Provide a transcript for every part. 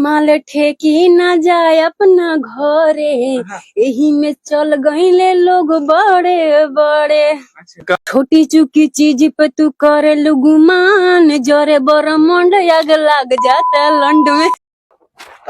माल ठेकी ना जाए अपना घरे, एही में चल गईले लोग बड़े बड़े। छोटी चुकी चीज पे तू करे गुमान, जरे बरमंड आग लाग जाता लंड में।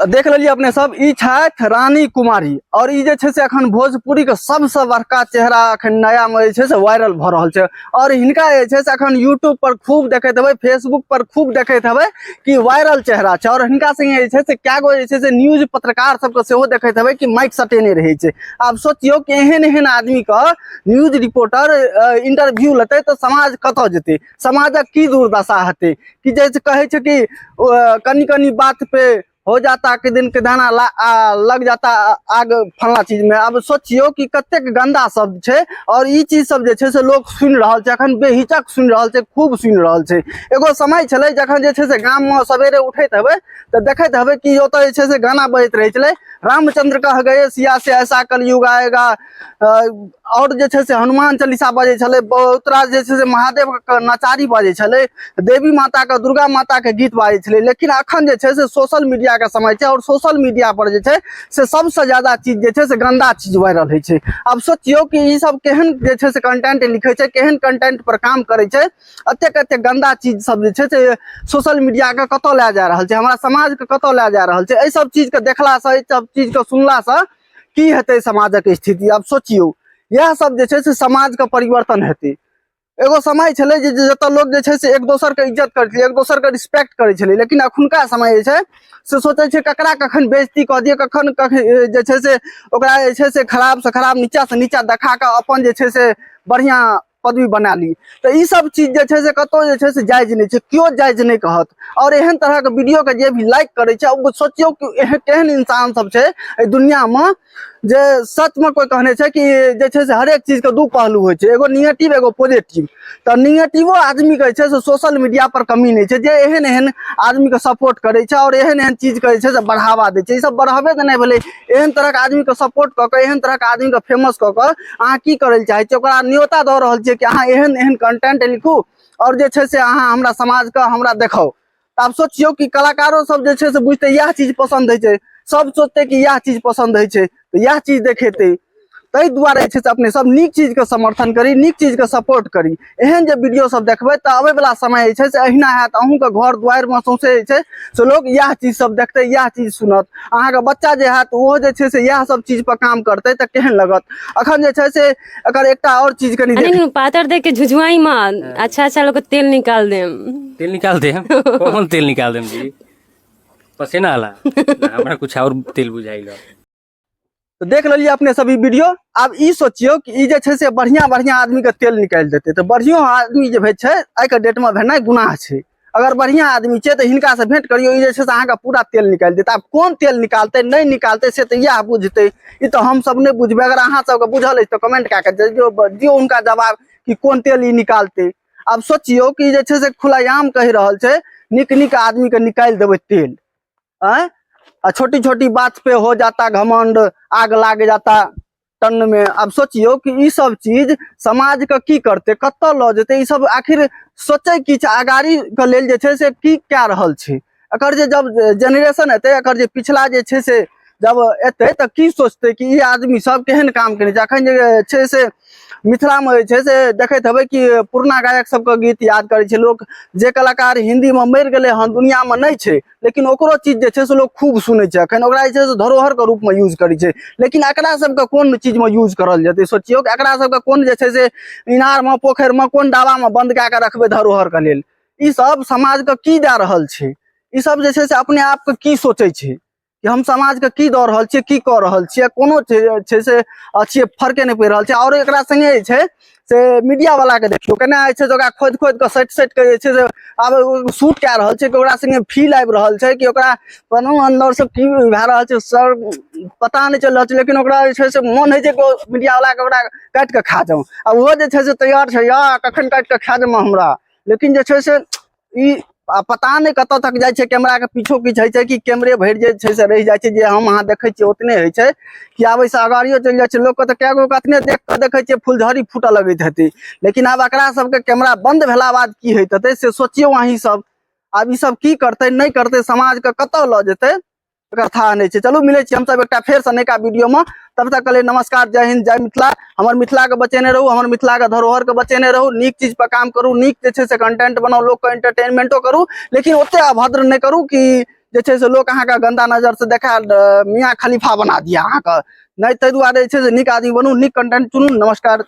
देख लेलिए अपने सब, ई छथि रानी कुमारी और ई जे छै से अखन भोजपुरी के सबसे बड़का चेहरा अखन नया में जे छै से वायरल भऽ रहल छै। और हिनका जे छै से अखन यूट्यूब पर खूब देखैत हेबै, फेसबुक पर खूब देखैत हेबै कि वायरल चेहरा छै। और हिनका संगे जे छै से कए गो जे छै से न्यूज पत्रकार सबके सेहो देखैत हेबै कि माइक सटेने रहै छै। आब सोचियौ कि एहन एहन आदमी के न्यूज रिपोर्टर इंटरव्यू लेतै तऽ समाज कतऽ जेतै, समाजक की दुर्दशा हेतै। कि जे कहै छै कि कनि कनि बात पे हो जाता कि दिन के दाना लग जाता आग फलना चीज में। अब सोचियो कि कतेक गंदा शब्द छै और ई चीज सब जे छै से लोग सुनि रहल छै, अखन बेहिचक सुनि रहल छै, खूब सुनि रहल छै। एगो समय छलै जखन जे छै से गाम में सवेरे उठैत हेबै तऽ देखैत हेबै कि ओतऽ जे छै से गाना बजैत रहै छलै, रामचंद्र कह गए सिया से ऐसा कलयुग आएगा, और जे छै से हनुमान चालीसा बजै छलै, बहुत रास जे छै से महादेव के नचारी बजै छलै, देवी माता के दुर्गा माता के गीत बाजै छलै। लेकिन अखन जे छै से सोशल मीडिया के समय छै और सोशल मीडिया पर जे छै से सबसे ज्यादा चीज जे छै से गंदा चीज वायरल होइ छै। आब सोचियौ कि ई सब केहन जे छै से कंटेंट लिखै छै, केहन कंटेंट पर काम करै छै, एतेक एतेक गंदा चीज सब जे छै से सोशल मीडिया के कतऽ लए जा रहल छै, हमरा समाज के कतऽ लए जा रहल छै। एहि सब चीज के देखलासँ, एहि सब चीज के सुनलासँ की हेतै समाजक स्थिति, आब सोचियौ। इएह सब जे छै से समाजके परिवर्तन हेतै। एगो समय छलै जे जतऽ लोक जे छै से एक दोसरके इज्जत करै छलै, एक दोसरके रिस्पेक्ट करै छलै, लेकिन अखुनका समय जे छै से सोचै छै ककरा कखन बेइज्जती कऽ दियै, कखन कखन जे छै से ओकरा जे छै से खराबसँ खराब नीचाँसँ नीचाँ देखा कऽ अपन जे छै से बढ़िआँ पदवी बना ली। तऽ ई सब चीज जे छै से कतहु जे छै से जायज नहि छै, केओ जायज नहि कहत। और एहन तरहके वीडियोके जे भी लाइक करै छै, ओ सोचियौ कि एहन केहन इंसान सब छै एहि दुनियामे जे सचमे कोइ कहने छै कि जे छै से हरेक चीजके दू पहलू होइ छै, एगो निगेटिव एगो पॉजिटिव। तऽ निगेटिवो आदमीके जे छै से सोशल मीडिया पर कमी नहि छै जे एहन एहन आदमीके सपोर्ट करै छै और एहन एहन चीजके जे छै से बढ़ावा दै छै। ई सब बढ़ावे देनाइ भेलै। एहन तरहके आदमीके सपोर्ट कऽ कऽ, एहन तरहके आदमीके फेमस कऽ कऽ अहाँ की करै लए चाहै छियै? ओकरा न्योता दऽ रहल छियै कि अहाँ एहन एहन कंटेंट लिखू आओर जे छै से अहाँ हमरा समाजके हमरा देखाउ। तऽ आब सोचियौ कि कलाकारो सब जे छै से बुझतै इएह चीज पसन्द होइ छै, सब सोचतै कि इएह चीज पसन्द होइ छै तऽ इएह चीज देखेतै। ताहि दुआरे जे छै से अपने सब नीक चीजके समर्थन करी, नीक चीजके सपोर्ट करी। एहन जे वीडियो सब देखबै तऽ अबै वला समय जे छै से अहिना हैत। अहूँके घर दुआरिमे सौंसे जे छै से लोक इएह चीज सब देखतै, इएह चीज सुनत। अहाँके बच्चा जे हैत ओहो जे छै से इएह सब चीज पर काम करतै तऽ केहन लगत। अखन जे छै से एकर एकटा आओर चीज कनि अरे नु पातर देख के झुझुआई मत, अच्छा अच्छा लोग तेल निकाल देम। तेल निकाल देम? कौन तेल निकाल देम जी? पसीना आला हमरा कुछ और तेल बुझाइल। तो देख लेलिए अपने सब ई वीडियो। आब ई सोचियौ कि ई जे छै से बढ़िया बढ़िया आदमी के तेल निकालि देतै तऽ बढ़ियो आदमी जे छै आइ के डेट में भेनाइ गुनाह छै। अगर बढ़िया आदमी छै तऽ हिनका से भेंट करियौ, ई जे छै से अहाँके पूरा तेल निकालि देत। आब कोन तेल निकालतै नहि निकालतै से तऽ इएह बुझतै, ई तऽ हम सब नहि बुझबै। अगर अहाँ सबके बुझल अछि तऽ कमेंट कए कऽ दियौ हुनका जवाब कि कोन तेल ई निकालतै। आब सोचियौ कि जे छै से खुलायाम कहि रहल छै नीक नीक आदमी के निकालि देबै तेल, आँय, आ छोटी छोटी बात पे हो जाता घमंड, आग लाग जाता टन में। आब सोचियौ कि ई सब चीज समाज के की करतै, कतऽ लऽ जेतै। ई सब आखिर सोचै की छै, अगाड़ी के लेल जे छै से की कए रहल छै। एकर जे जब जेनरेशन एतै, एकर जे पिछला जे छै से जब एतै तऽ की सोचतै कि ई आदमी सब केहन काम केने छै। अखन जे छै से मिथिलामे जे छै से देखैत हेबै कि पुरना गायक सबके गीत याद करै छै लोक। जे कलाकार हिन्दीमे मरि गेलै हन, दुनिआमे नहि छै, लेकिन ओकरो चीज जे छै से लोक खूब सुनै छै। अखन ओकरा जे छै से धरोहरके रूपमे यूज करै छै। लेकिन एकरा सबके कोन चीजमे यूज करल जेतै? सोचियौ कि एकरा सबके कोन जे छै से इनारमे, पोखरिमे, कोन डाबामे बन्द कए कऽ रखबै धरोहरके लेल? ई सब समाजके की दए रहल छै? ई सब जे छै से अपने आपके की सोचै छै कि हम समाजके की दऽ रहल छियै, की कऽ रहल छियै? कोनो छै से अथिये फर्के नहि पड़ि रहल छै। आओर एकरा सङ्गे जे छै से मीडिया वाला के देखियौ केना जे छै से ओकरा खोदि खोदि कऽ सटि सटि कऽ जे छै से आब शूट कए रहल छै कि ओकरा सङ्गे फील आबि रहल छै कि ओकरा कोनो अन्दरसँ की भए रहल छै सर पता नहि चलि रहल छै। लेकिन ओकरा जे छै से मोन होइ छै कि ओ मीडिया वाला के ओकरा काटि कऽ खा जाउ, आ ओहो जे छै से तैयार छै या कखन काटि कऽ खा जाउ हमरा। लेकिन जे छै से ई आ पता नहि कतऽ तक जाइ छै, कैमराके पीछो किछु होइ छै कि कैमरे भरि जे छै से रहि जाइ छै, जे हम अहाँ देखै छियै ओतने होइ छै कि आब एहिसँ अगाड़ियो चलि जाइ छै। लोकके तऽ कए गो कतने देख कऽ देखै छियै फुलझड़ी फूटऽ लगैत हेतै, लेकिन आब एकरा सबके कैमरा बन्द भेला बाद की होइत हेतै से सोचियौ अहीं सब। आब ई सब की करतै नहि करतै, समाजके कतऽ लऽ जेतै। एकर था नहि छै। चलू मिलै छी हमसब एकटा फेरसँ नयका वीडियोमे, तब तक के लेल नमस्कार, जय हिंद, जय मिथिला। हमर मिथिलाके बचेने रहू, हमर मिथिलाके धरोहरके बचेने रहू, नीक चीज पर काम करू, नीक जे छै से कंटेंट बनाउ, लोकके एंटरटेनमेंटो करू, लेकिन ओते अभद्र नहि करू कि जे छै से लोक अहाँके गंदा नजर से देखा मियाँ खलीफा बना दिया अहाँके नहि। ताहि दुआरे जे छै से नीक आदमी बनू, नीक कंटेंट चुनू। नमस्कार।